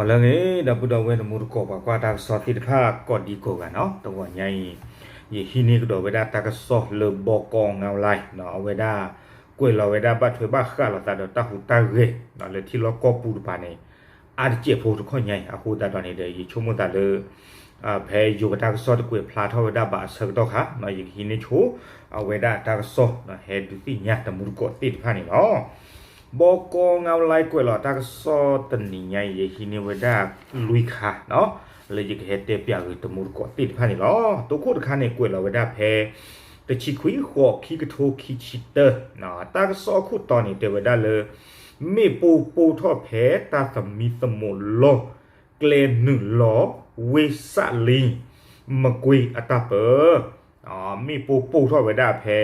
လၢအဂ့ၤ ဒီပုၢ်ဒီဝဲၢ်တံၤသကိး ပှၤကွၢ်တၢ်ကစီၣ်သ့ၣ်တဖၣ် ကိးဒံကိးဂၤနီၤ, တဂီၤညါအံၤ ယဟံးန့ၢ်ကဒီးဝဲဒၣ်တၢ်ကစီၣ်လၢဘီကီ ငါးလါ နီၤ, အဝဲဒၣ် ကွဲးလီၤဝဲဒၣ်ဘၣ်ထွဲဘၣ်ဃးလိာ်သးဒီးတၢ်ဟူးတၢ်ဂဲၤ လၢထံလီၢ်ကီၢ်ပူၤတပၤန့ၣ် အါတစဲးဖိတခီညါအံၤ အဃိသတးဒီးန့ၣ်ဒီး ယဆိကမိၣ်သးလၢ ဖဲယိၤကတၢ်ကစီၣ်တကွဲးဖျါ ထီၣ်ဝဲဒၣ်ဘၣ်အဆၢကတီၢ်ခါ ယကဟံးန့ၢ်ဆိ အဝဲဒၣ်တၢ်ကစီၣ် ဟဲဒုးသ့ၣ်ညါတံၤသကိးသ့ၣ်တဖၣ်န့ၣ်လီၤ. ဘီကီ ငါးလါ ကွဲးလီၤတၢ်ကစီၣ်တနံၤညါအံၤ ယဟံးန့ၢ်ဝဲဒၣ်လွံၢ်ခါ လၢယကဟဲတဲပၠးဂ့ၤတံၤသကိးသ့ၣ်တဖၣ်န့ၣ်လီၤ. တိခိၣ်တခါန့ၣ် ကွဲးလီၤဝဲဒၣ်ဖဲ တဆံခွံ ဃိး ခံကထိခံဆံတၢ တၢ်ကစီၣ်အခိၣ်တီန့ၣ် တဲဝဲဒၣ်လၢ မ့ၣ်ပိၢ်ပိၢ်ထီၣ်ဖဲတၢ်သမံသမိးလီၢ် ကျဲနုာ်လီၤ ဝ့ၢ်စးလံ မကွ့အတၢ်ပၢ မ့ၣ်ပိၢ်ပိၢ်ထီၣ်ဝဲဒၣ်ဖဲ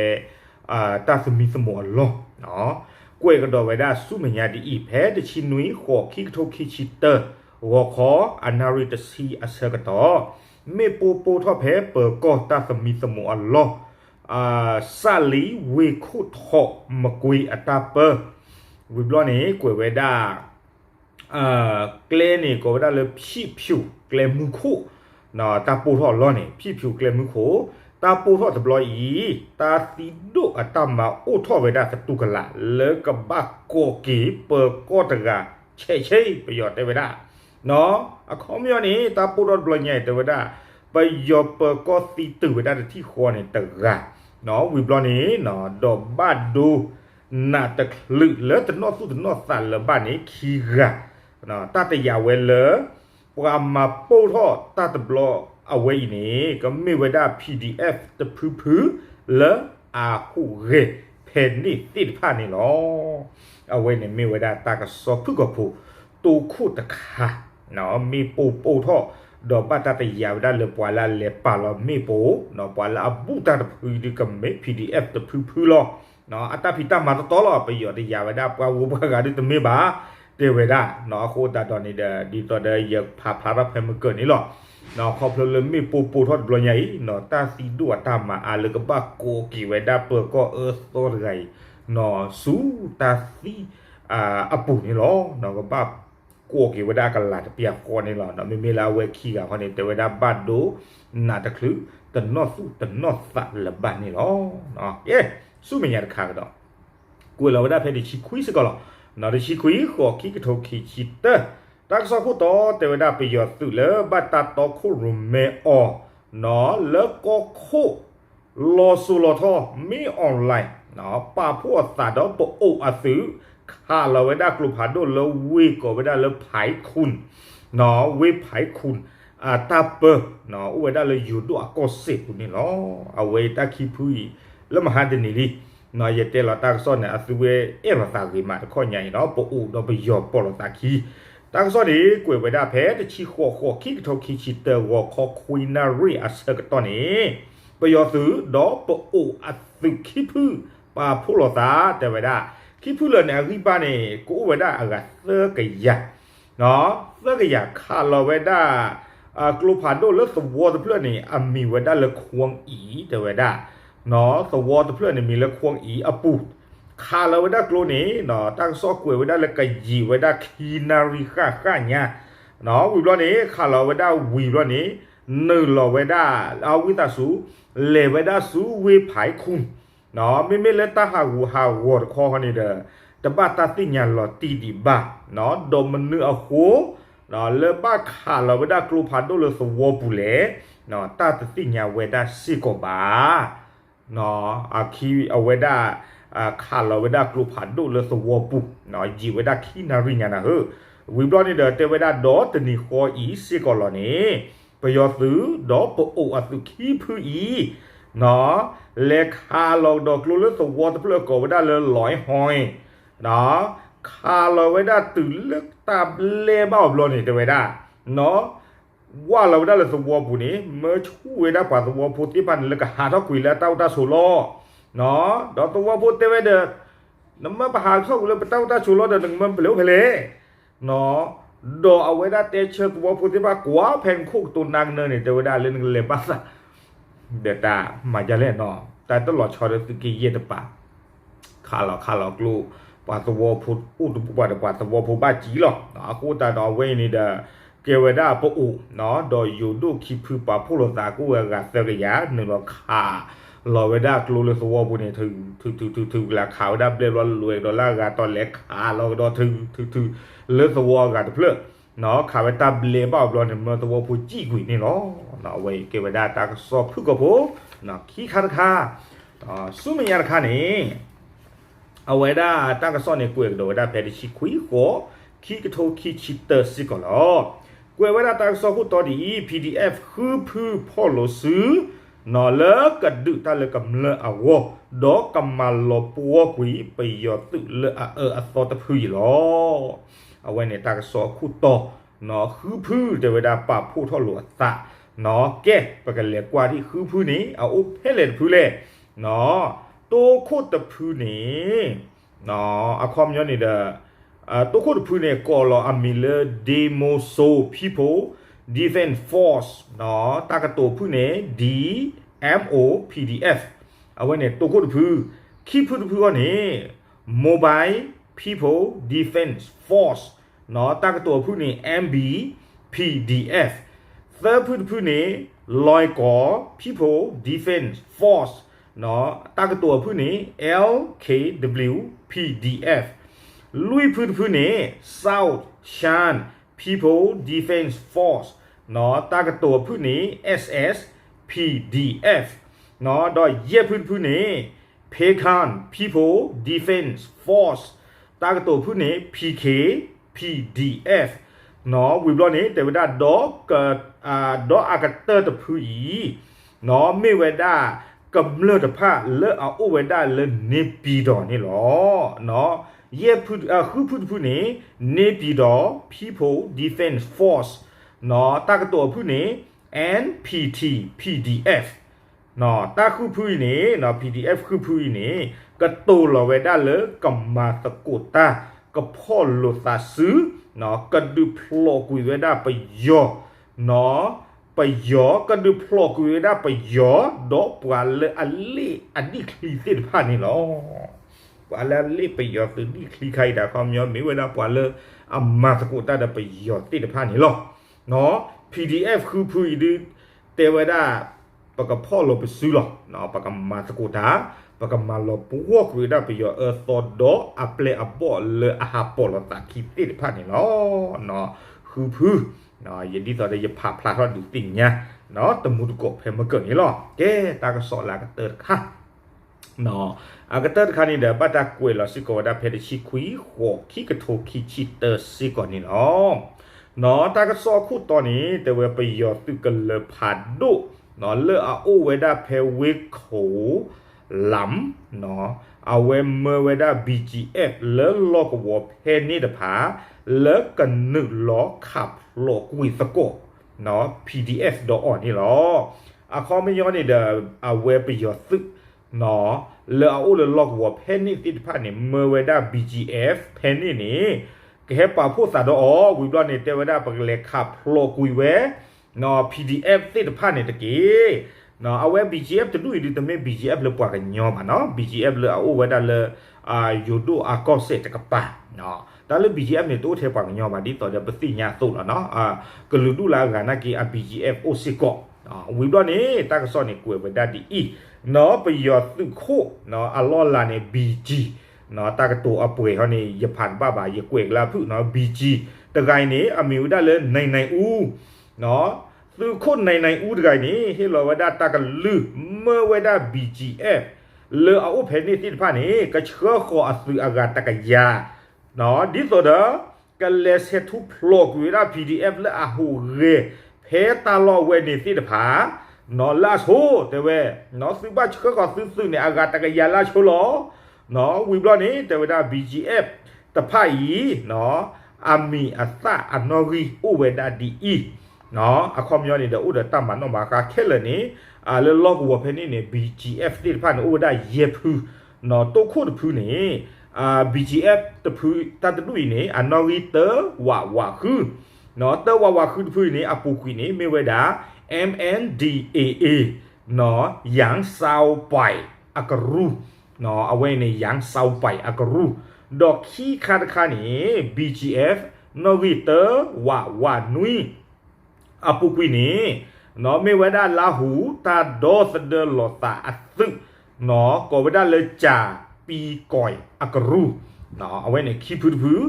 တၢ်သမံသမိးအလီၢ် ကွဲးကဒီးဝဲဒၣ်ဆူမဲာ်ညါဒ်အံၤ ဖဲတဆံနွံ ဃိး ခံကထိခံဆံတၢ ဂီၤခီ အနၣ်ရံၣ်တဆံအဆၢကတီၢ် မ့ၣ်ပိၢ်ပိၢ်ထီၣ်ဖဲပၢၤကီၢ်တၢ်သမံသမိးအလီၢ် စးလံ ဝ့ၢ်ခိၣ်ထီး မကွ့အတၢ်ပၢ ဝံၤဘျီန့ၣ် ကွဲးဝဲဒၣ် ကျဲန့ၣ် ကိးဝဲဒၣ်လၢ ဖံးဖၠူၤ ကျဲမုၢ်ခိၣ် တၢ်ပိၢ်ထီၣ်အလီၢ်န့ၣ် ဖံးဖၠူၤ ကျဲမုၢ်ခိၣ် တၢ်ပိၢ်ထီၣ်တဘျီအံၤ တၢ်သံဒိၣ်အတၢ်မၤအိၣ်ထီၣ်ဝဲဒၣ်သတူၢ်ကလာ် လၢကဘၣ်ကိးက့ၤပၢၤကီၢ်တဂၤ ဆဲးဆဲး ပယီၤတဲဝဲဒၣ် အခီပညီန့ၣ် တၢ်ပိၢ်ထီၣ်တဘျီညါအံၤ တဲဝဲဒၣ် ပယီၤပၢၤကီၢ်သံတုၤဝဲဒၣ်တထံၣ်ဃီန့ၣ်တဂၤ ဝံၤဘျီန့ၣ် ဒီးဘၣ်ဒိ နးတချုးလၢတနီၣ်သူၣ်တနီၣ်သးလၢၤဘၣ်န့ၣ် ခံဂၤ တၢ်တယာ်ဝဲလၢ ပှၤမၤပိၢ်ထီၣ်တၢ်တဘျီအဝဲအံၤန့ၣ် ကမ့ၢ်ဝဲဒၣ် PDF တဖုဖု လၢအဟူးဂဲၤဖဲန့ၣ်သ့ၣ်တဖၣ်န့ၣ်လီၤ. အဝဲန့ၣ်မ့ၢ်ဝဲဒၣ်တၢ်ကစီၣ်ဖုၣ်ကိာ်ဖိ တိခိၣ်တခါ မ့ၣ်ပိၢ်ပိၢ်ထီၣ် ဒီးဘၣ်တၢ်တယာ်ဝဲဒၣ်လၢပှၤလၢအလဲၤပာ်လီၤမ့ၣ်ပိၢ် ပှၤလၢအဘူးတၢ်တဖုဒုးကမ့ၢ် PDF တဖုဖုလီၤ. အတၢ်ဖံးတၢ်မၤတီတီလီၤ ပယီၤတယာ်ဝဲဒၣ် ပှၤဂိၢ်ပှၤဂၤဒုးတမ့ၢ်ဘၣ် တဲဝဲဒၣ် အဃိသတးဒီးန့ၣ်ဒီး ဒ်သိးဒီးယဖးဖျါထီၣ်ဖဲမုၢ်ကၢၢ်န့ၣ်လီၤ. ခီဖျိလၢမ့ၣ်ပိၢ်ပိၢ်ထီၣ်တဘျီညါအံၤ တၢ်သံဒိၣ်အတၢ်မၤအါလၢကဘၣ်ကိးက့ၤဝဲဒၣ်ပၢၤကီၢ်အၢသီတဂၤအံၤ ဆူတၢ်သံ အပူၤန့ၣ်လီၤ. ကဘၣ်ကိးက့ၤဝဲဒၣ်အကလၤတပျၢ်ဃီန့ၣ်လီၤ. မ့မ့ၢ်လၢအဝဲခံဂၤဃီန့ၣ် တဲဝဲဒၣ်ဘၣ်ဒိ နးတချုး တနီၣ်သူၣ်တနီၣ်သးလၢၤဘၣ်န့ၣ်လီၤ. ကဲ ဆူမဲာ်ညါတခါကဒီး ကွဲးလီၤဝဲဒၣ်ဖဲတဆံခွံစ့ၢ်ကီးလီၤ. တဆံခွံ ဃိး ခံကထိခံဆံတၢ တၢ်ကစီၣ်ခိၣ်တီတဲဝဲဒၣ် ပယီၤသုးလၢဘၣ်တၢ်တီခိၣ်ရိၣ်မဲအီၤ လၢကီၢ်ခိၣ် လီၤစိၤလီၤထီ မ့ၢ် online ပာ်ဖှိၣ်အသးဒီးပအိၣ်အသုး ခးလီၤဝဲဒၣ်ကျိဖးဒိၣ်လၢဝ့ၢ်ကိးဝဲဒၣ်လၢဖဲးခိၣ် ဝ့ၢ်ဖဲးခိၣ် အတၢ်ပၢ အိၣ်ဝဲဒၣ်လၢယိၤဒိၣ်အကီၢ်စဲၣ်ပူၤန့ၣ်လီၤ. အဝဲအံၤတၢ်ခံဖုအံၤ လၢမဟါတနံၤလံ ယတဲလီၤတၢ်ကစီၣ်န့ၣ် အသုဝဲအဲၣ်လိာ်သးဂ့ၤမးတခီညါအံၤနီၤ ပအိၣ်ဒီးပယီၤပိာ်လိာ်သးခံ တၢ်ကစီၣ်န့ၣ် ကွဲးဝဲဒၣ်ဖဲတဆံဃိး ဃိး ခံကထိခံဆံတၢ ဂီၤခီခွံနၣ်ရံၣ်အဆၢကတီၢ်န့ၣ် ပယီၤသုးဒီးပအိၣ်အသုးခံဖု ပာ်ဖှိၣ်လိာ်သး တဲဝဲဒၣ် ခံဖုလၢာ်န့ၣ် အဂံၢ်ဘါန့ၣ် ကအိၣ်ဝဲဒၣ်အဂၤသၢကယၤ သၢကယၤ ခးလီၤဝဲဒၣ် ကျိဖးဒိၣ်လၢသဝီတဖျၢၣ်န့ၣ် အမံၤဝဲဒၣ်လၢခွံအံၤ တဲဝဲဒၣ် သဝီတဖျၢၣ်န့ၣ် မံၤလၢခွံအံၤအပူၤ ခးလီၤဝဲဒၣ်ကျိန့ၣ် တၢ်ကစီၣ်ကွဲးဝဲဒၣ်လၢကယံာ်ဝဲဒၣ်ခံနၣ်ရံၣ်ဃၣ်ဃၣ်ညါ ဝံၤဘျီန့ၣ် ခးလီၤဝဲဒၣ်ဝံၤဘျီန့ၣ် နုာ်လီၤဝဲဒၣ် အဝံသးစူၤ လဲၤဝဲဒၣ်ဆူဝ့ၢ်ဖဲးခိၣ် မ့မ့ၢ်လၢတၢ်ဟးဂူာ်ဟးဂီၤတခီဃီန့ၣ်ဒီး တဘၣ်တၢ်သ့ၣ်ညါလီၤတံၢ်ဒံးဘၣ် ဒီးမနုၤအဃိ လၢဘၣ်ခးလီၤဝဲဒၣ်ကျိဖးဒိၣ်လၢသဝီပူၤလဲၣ် တၢ်တသ့ၣ်ညါဝဲဒၣ်စ့ၢ်ကီးဘၣ် အခံအဝဲဒၣ် ခးလီၤဝဲဒၣ်ကျိဖးဒိၣ်လၢသဝီပူၤ ယံာ်ဝဲဒၣ်ခံနၣ်ရံၣ်ညါနၤဧၢ ဝံၤဘျီန့ၣ်ဒီး တဲဝဲဒၣ်ဒီးတနံၤဃီအံၤစ့ၢ်ကီးလီၤန့ၣ် ပယီၤသုးဒီးပအိၣ်အသုးခံဖုအံၤ လဲၤခးလီၤကဒီးကျိလၢသဝီတဖျၢၣ်ကိးဝဲဒၣ်လၢ လွဲဟီ ခးလီၤဝဲဒၣ်တုၤလၢတၢ်ဘျဲဘၣ်အီၤဘျီန့ၣ် တဲဝဲဒၣ် ဝၢ်လီၤဝဲဒၣ်လၢသဝီပူၤန့ၣ် မၢဆူၣ်ဝဲဒၣ်ပှၤသဝီဖိသ့ၣ်တဖၣ်န့ၣ် လၢကဟးထီၣ်ကွံာ်လၢအတၢ်အိၣ်တၢ်ဆိးလီၢ် ဒီးသဝီဖိတဲဝဲဒီး နမၢပဟးထီၣ်ကွံာ်လၢပတၢ်အိၣ်တၢ်ဆိးလီၢ်ဒီး နကမၢပလဲၤအိၣ်ဖဲလဲၣ် ဒီးအဝဲဒၣ်တဲဆၢသဝီဖိသ့ၣ်တဖၣ် ကွၢ်ဖဲနခိၣ်ကတိၤနါကနၢန့ၣ် တဲဝဲဒၣ်လၢနကလဲၤဘၣ်သး ဒီးတၢ်မၤဒ်လဲၣ်နီၤ တၢ်တလီၤဆီဒီးသုးက့ယဲၢ်တပၤ ခးလီၤခးလီၤကျိ ပှၤသဝီဖိအိၣ်တဘူၣ်ပှၤဒီး ပှၤသဝီဖိဘၣ်စံၣ်လီၤ. အဃိသတးဒီးအဝဲအံၤန့ၣ်ဒီး ကဲဝဲဒၣ်ပအိၣ် ဒီးယိၤဒိၣ်ခံဖုပာ်ဖှိၣ်လိာ်သးကအိၣ်ဝဲအဂၤသၢကယၤ နုာ်လီၤခးလီၤဝဲဒၣ်ကျိလၢသဝီပူၤန့ၣ် ထုထုထုထုထု ကလၢခးဝဲဒၣ်ဘျဲၣ်ဘျီ လဲၤကဒီးလၢအဂၤတီၤ လဲၤခးလီၤကဒီးထုထုထု လၢသဝီအဂၤတဖျၢၣ် ခးဝဲတၢ်ဘျဲၣ်ဘၣ်အဘျီန့ၣ် မၢသဝီဖိစံၣ်ကွံာ်န့ၣ်လီၤ. အဝဲအံၤကဲဝဲဒၣ်တၢ်ကစီၣ်ဖုၣ်ကိာ်ဖိ ခံခါတခါ ဆူမဲာ်ညါတခါန့ၣ် အဝဲဒၣ်တၢ်ကစီၣ်န့ၣ် ကွဲးကဒီးဝဲဒၣ်ဖဲတဆံခွံဃိး ခံကထိခံဆံတၢစ့ၢ်ကီးလီၤ. ကွဲးဝဲဒၣ်တၢ်ကစီၣ်ခိၣ်တီဒ်အံၤ ပီၣ်ဒံၣ်အဲၣ် ဃုဖုဖီၣ်လိာ်စု လၢကဒုးတၢ်လၢကမျၢၢ်အဂီၢ် ဒီးကမၤလီၤပှီၢ်ကွံာ်ပယီၤသုးလၢအအၢအသီတဖုအံၤလီၤ. အဝဲန့ၣ်တၢ်ကစီၣ်အခိၣ်တီ ဃုဖုတဲဝဲဒၣ်ပာ်ဖှိၣ်ထီၣ်လိာ်အသး ကဲ ပကလဲၤကွၢ်ဒံးဃုဖုန့ၣ် အအိၣ်ဖဲလဲၣ်တဖုလဲၣ်. တိခိၣ်တဖုန့ၣ် အခီပညီန့ၣ်ဒီး တိခိၣ်တဖုန့ၣ် ကိးလီၤအမံၤလၢ Di Motho People Defense Force တၢ်ကတိၤဖုၣ်န့ၣ် D M O P D F အဝဲန့ၣ်တိခိၣ်တဖု, ခံဖုတဖုအံၤန့ၣ် Mobile People Defense Force တၢ်ကတိၤအဖုၣ်န့ၣ် M B P D F, သၢဖုတဖုန့ၣ် လွိုင်ကော် People Defense Force တၢ်ကတိၤအဖုၣ်န့ၣ် L K W P D F, လွံၢ်ဖုတဖုန့ၣ် South Shan People Defense Force တၢ်ကတိၤအဖုၣ်န့ၣ် S S P D F, ဒီးယဲၢ်ဖုတဖုန့ၣ် Pei Kang People Defense Force တၢ်ကတိၤဖုၣ်န့ၣ် P K P D F ဝံၤဘျီန့ၣ် တဲဝဲဒၣ် ဒီးအကတၢၢ်တဖုအံၤ မ့ၢ်ဝဲဒၣ်ကမျၢၢ်တဖၣ်လၢအအိၣ်ဝဲဒၣ်လၢ နေပြည်တော် န့ၣ်လီၤ. ဃုဖုတဖုန့ၣ် နေပြည်တော် People Defense Force တၢ်ကတိၤအဖုၣ်န့ၣ် N P T P D F တၢ်ဃုဖုအံၤန့ၣ် P D F ဃုဖုအံၤန့ၣ် ကတိၤလီၤဝဲဒၣ်လၢကမၤသကိးတၢ် ကဖီၣ်လိာ်သးစု ကဒုးဖျိးကွံာ်ဝဲဒၣ်ပယီၤ ပယီၤ ကဒုးဖျိးကွံာ်ဝဲဒၣ်ပယီၤ ဒီးပှၤလၢအလ့ၣ်အဒံၣ်ချံသ့ၣ်တဖၣ်န့ၣ်လီၤ. ပှၤလၢအလ့ၣ်ပယီၤသုးဒံၣ်ချံခါအံၤဒၣ် ခီပညီမ့ၢ်ဝဲဒၣ်ပှၤလၢအမၤသကိးတၢ်ဒီးပယီၤသ့ၣ်တဖၣ်န့ၣ်လီၤ. P D F ဃုဖုအံၤဒုး တဲဝဲဒၣ် ပကဖီၣ်လိာ်ပစုလီၤ. ပကမၤသကိးတၢ် ပကမၤလီၤပှီၢ်ကွံာ်ဝဲဒၣ်ပယီၤအၢသီဒီးအပျဲၢ်အဘီၣ်လၢအဟးပိာ်လိာ်သးခံသ့ၣ်တဖၣ်န့ၣ်လီၤ. ဃုဖု ယဒ်သိးဒီးယဖးဖျါထီၣ်ဒုးသ့ၣ်ညါ တမူတကိးဖဲမုၢ်ကၢၢ်န့ၣ်လီၤ. ကဲ တၢ်ကစီၣ်လၢအကတၢၢ်တခါ အကတၢၢ်တခါန့ၣ်ဒီး ဘၣ်တၢ်ကွဲးလီၤစ့ၢ်ကီးဝဲဒၣ်ဖဲတဆံခွံဃိး ခံကထိခံဆံတၢစ့ၢ်ကီးန့ၣ်လီၤ. တၢ်ကစီၣ်အခိၣ်တီန့ၣ် တဲဝဲပယီၤသုးကလၢၤဖးဒိၣ် လၢအအိၣ်ဝဲဒၣ်ဖဲဝ့ၢ်ခိၣ်လမ် အဝဲမၢဝဲဒၣ် B G F လၢလီၢ်ကဝီၤဖဲန့ၣ်တဖၣ် လၢကနုာ်လီၤခးဖျိးကွံာ်သကိး P D F ဒီးအီၤန့ၣ်လီၤ. အခီပညီန့ၣ်ဒီး အဝဲပယီၤသုး လၢအအိၣ်လၢလီၢ်ကဝီၤဖဲန့ၣ်သ့ၣ်တဖၣ်န့ၣ် မၢဝဲဒၣ် B G F ဖဲန့ၣ်န့ၣ် ကဟဲပာ်ဖှိၣ်သးဒီးအီၤ ဝံၤဘျီန့ၣ် တဲဝဲဒၣ်ပကလဲၤခးဖျိးကွံာ်ဝဲ P D F သ့ၣ်တဖၣ်န့ၣ်တက့ၢ်. အဝဲ B G F တဒူၣ်အံၤဒုး တမ့ၢ် B G F လၢပှၤကညီဘၣ်နီၤ B G F လၢအအိၣ်ဝဲဒၣ်လၢ ယိၤဒိၣ်အကီၢ်စဲၣ်တကပၤ တၢ်လၢ B G F န့ၣ် တအိၣ်ထဲပှၤကညီဘၣ် ဒ်သိးဒီးပသ့ၣ်ညါအသိးလီၤနီၤ ကလုာ်ဒူၣ်လၢအဂၤနာ်က့ အ B G F အိၣ်စ့ၢ်ကီး ဝံၤဘျီန့ၣ် တၢ်ကစီၣ်န့ၣ်ကွဲးဝဲဒၣ်ဒ်အံၤ နီၤ ပယီၤသုးခိၣ် အလီၢ်လၤန့ၣ် B G တၢ်ကတိၤအပှဲၤဟီန့ၣ် ယဖးတဘၣ်ဘၣ် ယကွဲးကလၢအဖုၣ်နီၤ B G တဂၤအံၤန့ၣ် အမံၤဝဲဒၣ်လၢ နိုင်နိုင်ဦး သုးခိၣ် နိုင်နိုင်ဦး တဂၤအံၤန့ၣ် ဟ့ၣ်လီၤဝဲဒၣ်တၢ်ကလုၢ် မၢဝဲဒၣ် B G F လၢအအိၣ်ဖဲန့ၣ်သ့ၣ်တဖၣ်န့ၣ် ကဆှၢဃီၤအသုးအဂၤတကယၤ ဒ်သိးဒီး ကလဲၤဆဲးထူဖျိးကွံာ်ဝဲဒၣ် P D F လၢအဟူးဂဲၤ ဖဲတၢ်လီၢ်ဝဲန့ၣ်သ့ၣ်တဖၣ် လၢအဆိ တဲဝဲ သုဘၣ်ဆှၢဃီၤသုသုးန့ၣ် အဂၤတကယၤလၢအဆိလီၤ. ဝံၤဘျီန့ၣ် တဲဝဲဒၣ် B G F တဖၣ်အံၤ အမံၤအသၣ်အနီၣ်ဂံၢ်အိၣ်ဝဲဒၣ်ဒ်အံၤ အခီပညီန့ၣ်ဒီး အိၣ်ဒီးတၢ်မၤနီၣ်မၤဃါခဲလၢာ်န့ၣ် လၢလီၢ်ကဝီၤဖဲန့ၣ်န့ၣ် B G F သ့ၣ်တဖၣ်န့ၣ် အိၣ်ဝဲဒၣ်ယဲၢ်ဖု တိခိၣ်တဖုန့ၣ် B G F တဖု တၢ်တဒူၣ်အံၤန့ၣ် အနီၣ်ဂံၢ်တဝးဝးဃု တဝးဝးဃုတဖုအံၤန့ၣ် အပူၤကွံာ်န့ၣ် မ့ၢ်ဝဲဒၣ် M N D A A ယၣ်စၣ်ပၢၣ်အကရူၢ် အဝဲအံၤန့ၣ် ယၣ်စၣ်ပၢၣ်အကရူၢ် ဒီးခံခါတခါန့ၣ် BGF နီၣ်ဂံၢ်တၢ ဝးဝးနွံ အပူၤကွံာ်န့ၣ် မ့ၢ်ဝဲဒၣ်လါဟူတၢ်ဒီသဒၢလီၤသးအသုး ကိးဝဲဒၣ်လၢ ကၠၤပံကီၢ် အကရူၢ် အဝဲန့ၣ်ခံဖုတဖု, ဒီး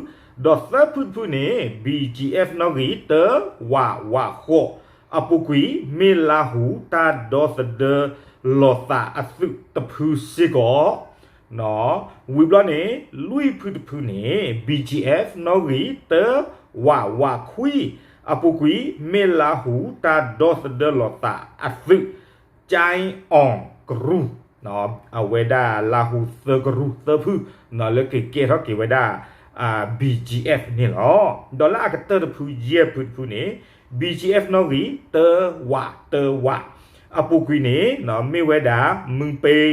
သၢဖုတဖုန့ၣ် BGF နီၣ်ဂံၢ်တၢ ဝးဝးဃိး အပူၤကွံာ် မ့ၢ်လါဟူတၢ်ဒီသဒၢလီၤသးအသုးတဖုစ့ၢ်ကီး ဝံၤဘျီန့ၣ် လွံၢ်ဖုတဖုန့ၣ် BGF နီၣ်ဂံၢ်တၢ ဝးဝးခွံ အပူၤကွံာ် မ့ၢ်လါဟူတၢ်ဒီသဒၢလီၤသးအသုး ကၠဲအီၣ်ကရူၢ် အဝဲဒၣ်လါဟူသၢကရူၢ်သၢဖု လၢက့ၤကဲထီၣ်က့ၤဝဲဒၣ် BGF န့ၣ်လီၤ. ဒီးလၢအကတၢၢ်တဖုယဲၢ်ဖုတဖုန့ၣ် BGF နီၣ်ဂံၢ်တၢ ဝးတၢ ဝး အပူၤကွံာ်န့ၣ် မ့ၢ်ဝဲဒၣ် မုၢ်ပ့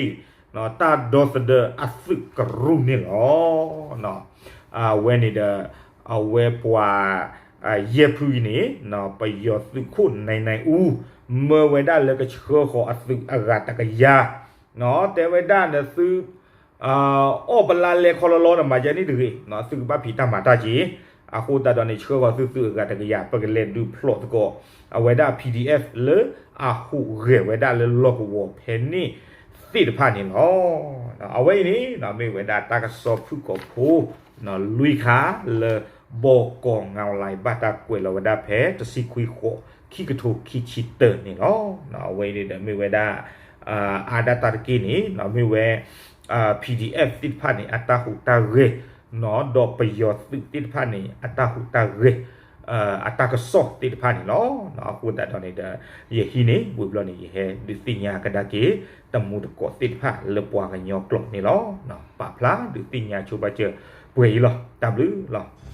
တၢ်ဒီသဒၢအသုးကရူၢ်န့ၣ်လီၤ. အဝဲန့ၣ်ဒီး အဝဲပှၤ ယဲၢ်ဖုအံၤန့ၣ် ပယီၤသုးခိၣ်နံၤနံၤအူ မၢဝဲဒၣ်လၢကဆှၢဃီၤအသုးအဂၤတကယၤ တဲဝဲဒၣ်နသု အီၣ်ပလါလဲခီလီလီနမၤယဲန့ၣ်တဂ့ၤ သုကဘၣ်ဖံးတၢ်မၤတၢ်က့ၤ အဃိသတးဒီးန့ၣ် ဆှၢဃီၤသုသုးအဂၤတကယၤ ပကလဲၤဒုးဖျိးသကိး အဝဲဒၣ် PDF လၢအဟူးဂဲၤဝဲဒၣ်လၢလီၢ်ကဝီၤဖဲန့ၣ်သ့ၣ်တဖၣ်န့ၣ်လီၤ. အဝဲအံၤန့ၣ် မ့ၢ်ဝဲဒၣ်တၢ်ကစီၣ်ဖုၣ်ကိာ်ဖိ လွံၢ်ခါလၢ ဘီကီၢ်ငါလါ ဘၣ်တၢ်ကွဲးလီၤဝဲဒၣ်ဖဲတဆံခွံဃိး ခံကထိခံဆံတၢန့ၣ်လီၤ. အဝဲအံၤန့ၣ်ဒီးမ့ၢ်ဝဲဒၣ် အါဒၣ်တၢ်တက့ၢ်န့ၣ် မ့ၢ်ဝဲ PDF သ့ၣ်တဖၣ်န့ၣ် အတၢ်ဟူးတၢ်ဂဲၤ ဒီးပယီၤသုးသ့ၣ်တဖၣ်န့ၣ် အတၢ်ဟူးတၢ်ဂဲၤ အတၢ်ကစီၣ်သ့ၣ်တဖၣ်န့ၣ်လီၤ. အဃိသတးဒီးန့ၣ်ဒီး ယဟံးန့ၢ်ဝံၤဘျီန့ၣ် ယဟဲဒုးသ့ၣ်ညါကဒါက့ၤ တမူတကိးသ့ၣ်တဖၣ်လၢပှၤကညီကျိာ်န့ၣ်လီၤ. ပာ်ဖျါဒုးသ့ၣ်ညါဆိပာ်စၢၤပှဲၤအံၤလီၤ. တၢ်ဘျုးလီၤ.